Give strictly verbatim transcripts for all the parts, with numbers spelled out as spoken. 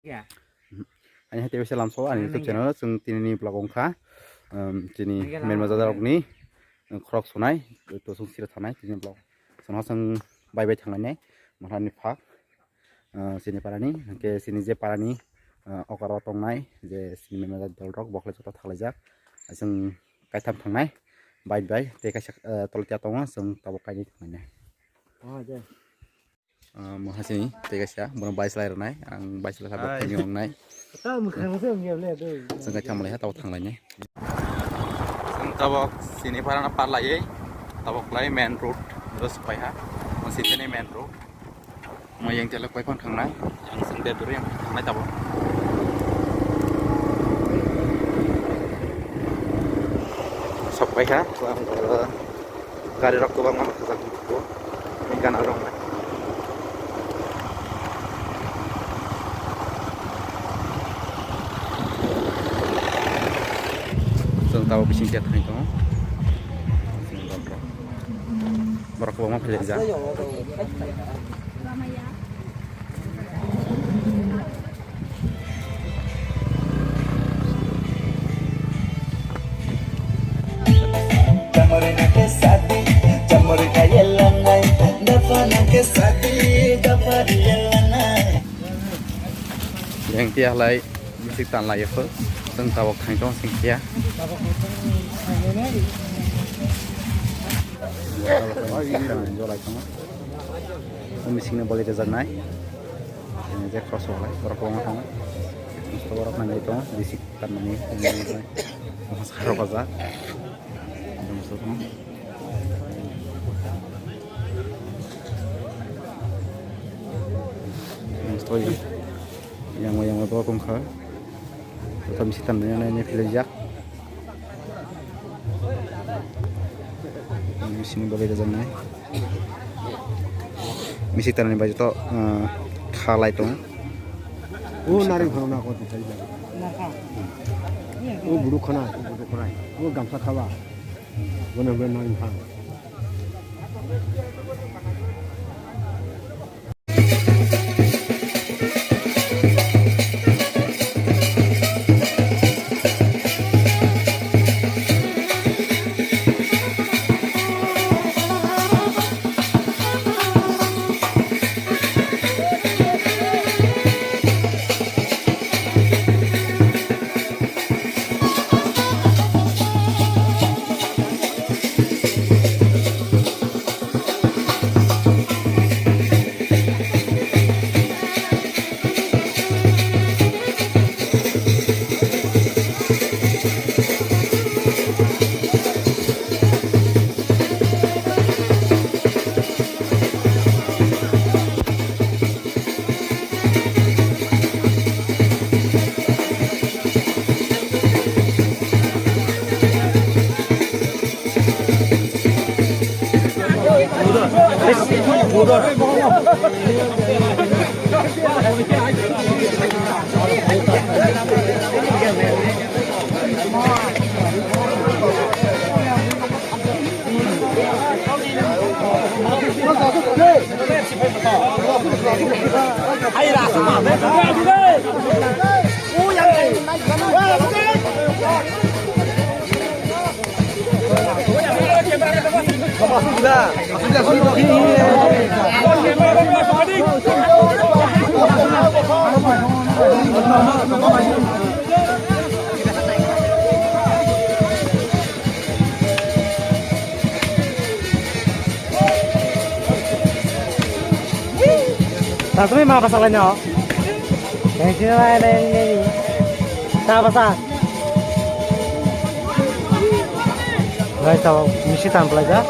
Ani hai tei lamso ani YouTube channel chwng tini ni vlog wngkha. Um, chini Mema jada rokni, um, khorok sonai, to chwng sira thanai tini vlog. Sono chwng bai bai thanglainai, mahrani phak, uh, chini parani, hwnkhe chini je parani, uh, okaro tongnai, je chini Mema jada dol rok, bokhole joto thanglaijak. Chwng kaitham thangnai, bai bai, tei kaisa, uh, toltiya tongo, chwng tabuk kainwi thanglainai. Ah, mo hasini tei kaisa, bono bai salai rwnai, ang bai salai sabo khaini wngnai. Chwng kai thamlai ha, tabuk thanglainai. Chwng tabuk sini parana parlaiwi, tabuk lai main road, bwrwi sokpai ha, mo siteni main road. Mo yang telok pai phone thangnai, yang sing de duri yang thangnai tabuk. Sokpai ha, gari rok kwbangma thajak. Gana rok. Chwng tabuk bising khe thangwi tongo. Borok kwbangma phailaijak. Chamari na ke sadi, chamari ka ye langai, dafa na ke sadi, dafa ye langai. Yang tia halai, misik tan lai phal, tang tabok thang tong sing tia. Jolai tong. Misik ni boli rejaknai. Ini je cross walai, borok kwbangma tongo. Mosto borok nangwi tongo, bisi tanmani, tanmani, moso rok ajak. Mosto tongo. Mosto yang, yang, yang borok wngkha. Joto bisi tanmani, nai, nai, philaijak. Bisi ni boli rejaknai. Misik tanani bai joto, ah, kha lai tongo. O naring phano na koti sai jaga. O buru khana, o buru khana. O gamsa khaba. Bono hwnwi naring phano. Tatwi ma basa laino. Yang sini lain yang ini. Ta basa. Guys, tau misi tampilai ja.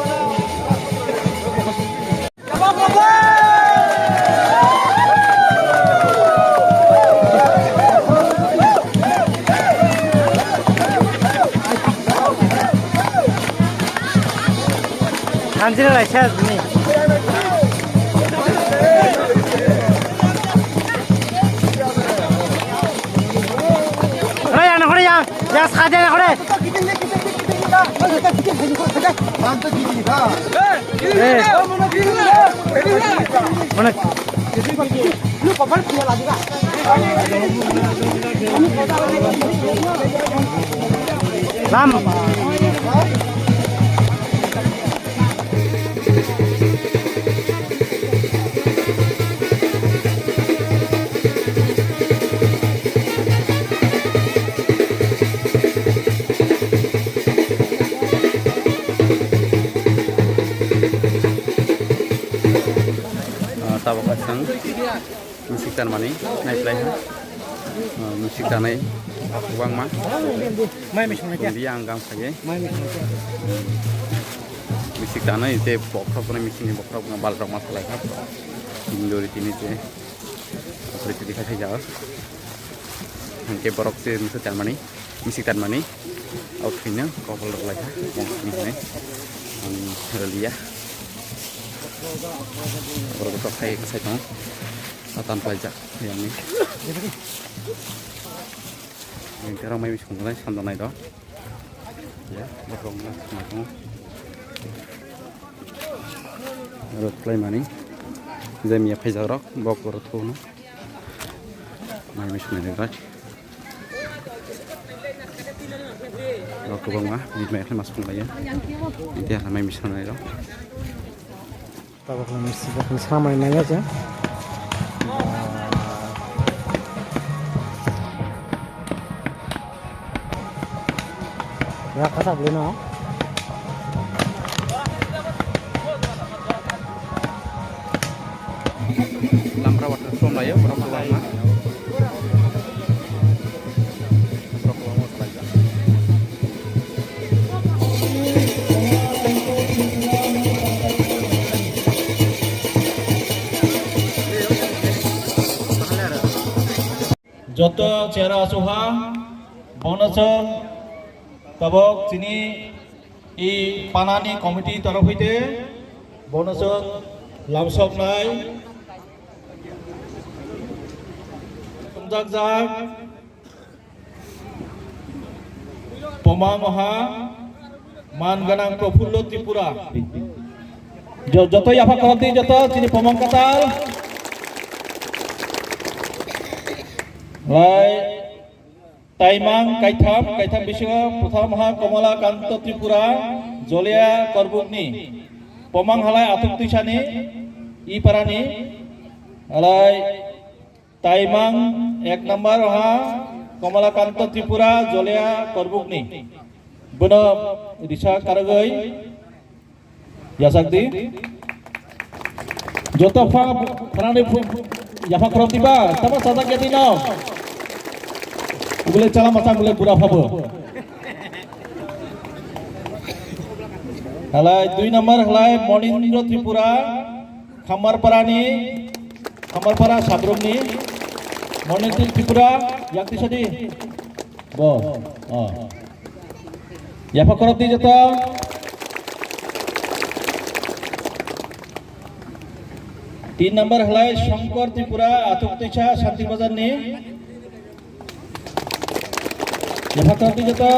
Anjir lai sa ni. Ore yang, ore yang, yang saja yang ore. Eh. Mana? Lam. Ah, tabok aswng. Misik tanmani, naiplai ha. Ah, misik tanai, kwbangma. Mai misik nai kya? Tongdi ang gang sage. Mai misik nai kya? Misik tanai, te bokhok ni misik ni bokhok no bal rok ma salai ha. Dori tini te. Apre tini khai khai ja. Hangke borok se misik tanmani. Misik tanmani, o thwino kokol rok lai kha, mokni hwnwi ang rwliya. Borok rok khai kwsai tongo, satan paijak yang ni. Yang terang mai bising lai sandal nai do. Ya, borok rok na tongo. Rok lai mani, jemia paijak rok, bok rok thuno. Mai bising nai rok. Rok kwbangma, bini mai khe mas phung laiya. India hamai misra nai rok. Tabuk ni mis-, bok ni samai nai ya je. Ya kata beli no. Lamra water from layo, borok kwbangma. Borok kwbangma khlaijak. Joto chera asuha, bono chwng tabok chini i panani committee torof hoite bono chwng lamsoknai tongjak jak Pomang Maha Man Ganang Profullo Tripura. Jo-, joto yapha korok di joto chini Pomang Katal. Lai Taimang kaitham, kaitham bisingo Protham Maha Komala Kanto Tripura, Jolia Korbukni. Pomang halai Atuk Tuisani, Iparani, halai Taimang ek number ha Komala Kanto Tripura, Jolia Korbukni. Bono risa karagoi. Yachak di. Joto pha-, phanani phu-, yapha khorok diba, tamo sajak ya di no. Ubule chala masa ubule bura phabo. Halai dui number halai Monindra Tripura, Khambarparani, Khambarpara Sabrumni, Monindra Tripura, yakti sadi. Bo, oh. Yapha khorok di joto. Tin number halai Shankar Tripura, Atuk Tuisa, Shanti Bazar ni. Yapha khorok di joto.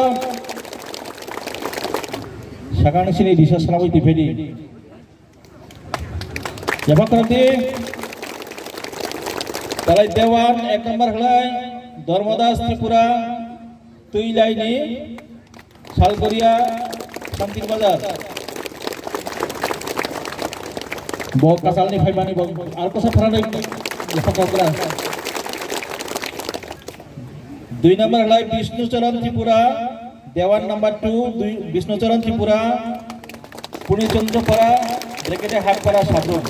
Sakang sini disa salawai tiphedi. Yapha khorok di. Talai Dewan, ek number halai, Dharmadas Tripura, Tuilai ni, Salgoria, Santir Bazar. Bo kasal ni phaimani bo, ar kosa pharanai yapha khorok di. Dui number halai Bishnu Charan Tripura, Dewan number two, dui, Bishnu Charan Tripura, Purni Chandra Para, Brekete Hatpara Sabrum.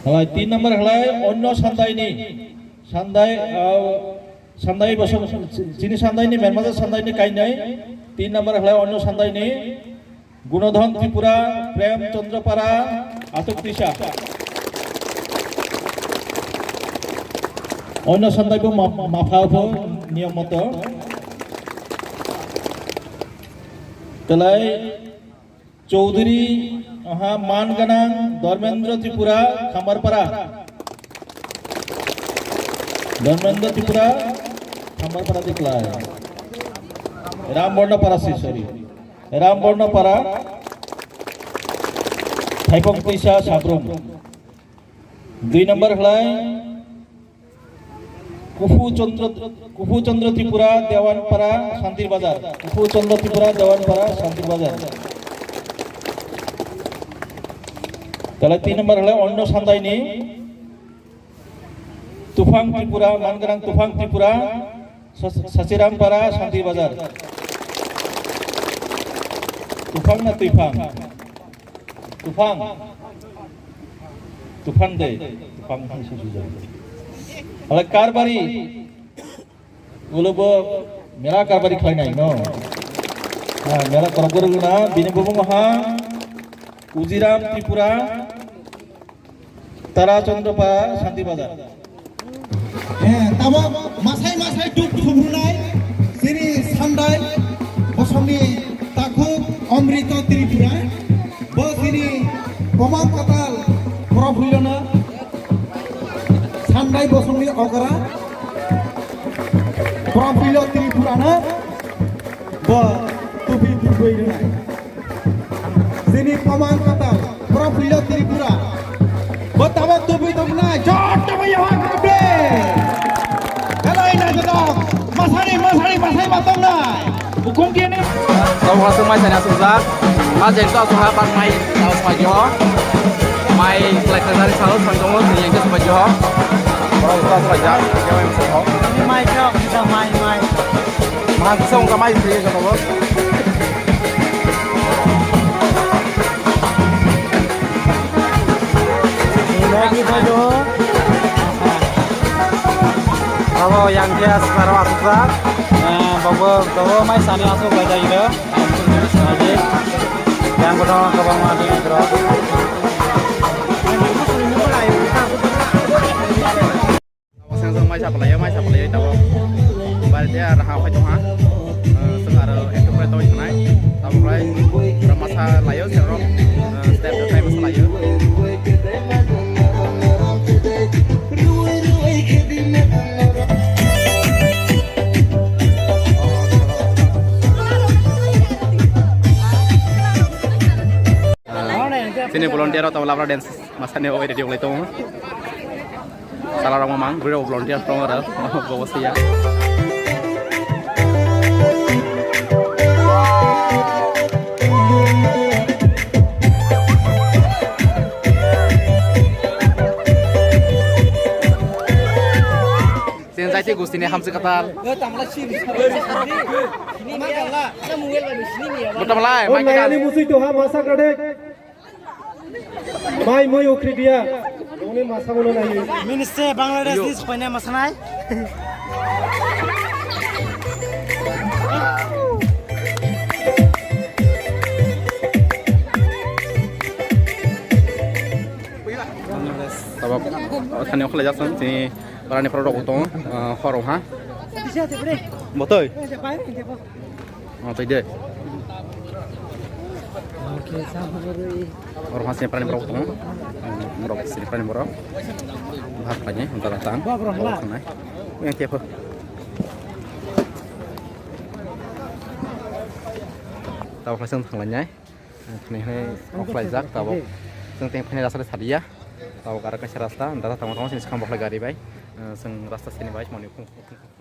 Halai tin number halai Onno Sandaini, Sandai, uh, Sandai Bosong, chini Sandaini, Mermaja Sandaini kainai, tin number halai Onno Sandaini, Gunodhon Tripura, Prem Chandra Para, Atuk Tuisa. Onno Sandai bo ma-, mapha bo niyom moto. Talai Chaudhary, aha, man ganang, Dharmendra Tripura, Khambarpara. Dharmendra Tripura, Khambarpara Diklai. Ram Borno Para si, sorry. Ram Borno Para, Thaipong Tuisa Sabrum. Dui number khlai Kufu Chandra, Kufu Chandra Tripura, Dewanpara, Santir Bazar. Kufu Chandra Tripura, Dewanpara, Santir Bazar. Tala tin number hole Onno Sandaini, Tufang Tripura, Mangrang Tufang Tripura, Sas-, Sasirampara, Santir Bazar. Tufang na Tuifang? Tufang. Tufang de. Tufang hai se sujak. Hole Karbari. Ulo bo mela karbari khlainai no. Ha, mela korok guru na bini bubung ha. Ujiram Tripura. Tara Chandra Para Santi Bazar. Eh, tamo masai masai duk subrunai, sini Sandai, bosongni takhuk Amrita Tripura, bo sini Komang Katal, Profilona, Sandai bosongni okra, Profilo Tripura na, bo tupi tupi rwnai. Sini Komang Katal, Profilo Tripura. Bo tamo tupi tongna, jor tamo yawa kape. Helai na joto, masari, masari, masai matong nai. Bukung kene. Tamo khasung mai sana sujak. Ma jeng to asuha bak mai, tamo mai jo. Mai selek kajari salu santongo, sini yang kesupa jo. Mai jo, kita mai, mai. Mahal kisa wngkha mai sri jotobo. Abo yang dia sekarang asukha. Bobo, bobo mai sani asuk bai dai ro. Yang bodo kobang ma ding ro. Abo seng seng mai sapalai, mai sapalai, tabo. Bari dia raha phai tongha. Eh, seng aro ekdom phai tongwi thanai. Tabo phai ramasa layo, serok, eh, step phai masa layo. Sini volunteer rok tabo labra dance masani o ready wng lai tongo. Sala rok mang, bwrwi rok volunteer tongo aro, bobo siya. Sen jai te gusti ne hamsi katal. Bo tamlai, O mai nayani katal. Musui to ha masa kadek. Mai mui ukri dia. Uni masa mano nai. Ministe Bangladesh ni sepaina masanai. Tabok thani okhlai jasam tini parani poro rok tong, ah, horo ha. Botoi. Oh, tei de. Oro ha sini prani borok tongo. Borok sini prani borok. Bhak khaini, dala tang. Borok thangnai. Yang kepo. Tabok khlai chwng thanglainai. Thani hai okhlaijak tabok. Chwng teng phani rasta sadiya. Tabok aro kaisa rasta, dada tamo tamo sini swkang bokhla gari bai. Chwng rasta sini bai mani khung khung khung.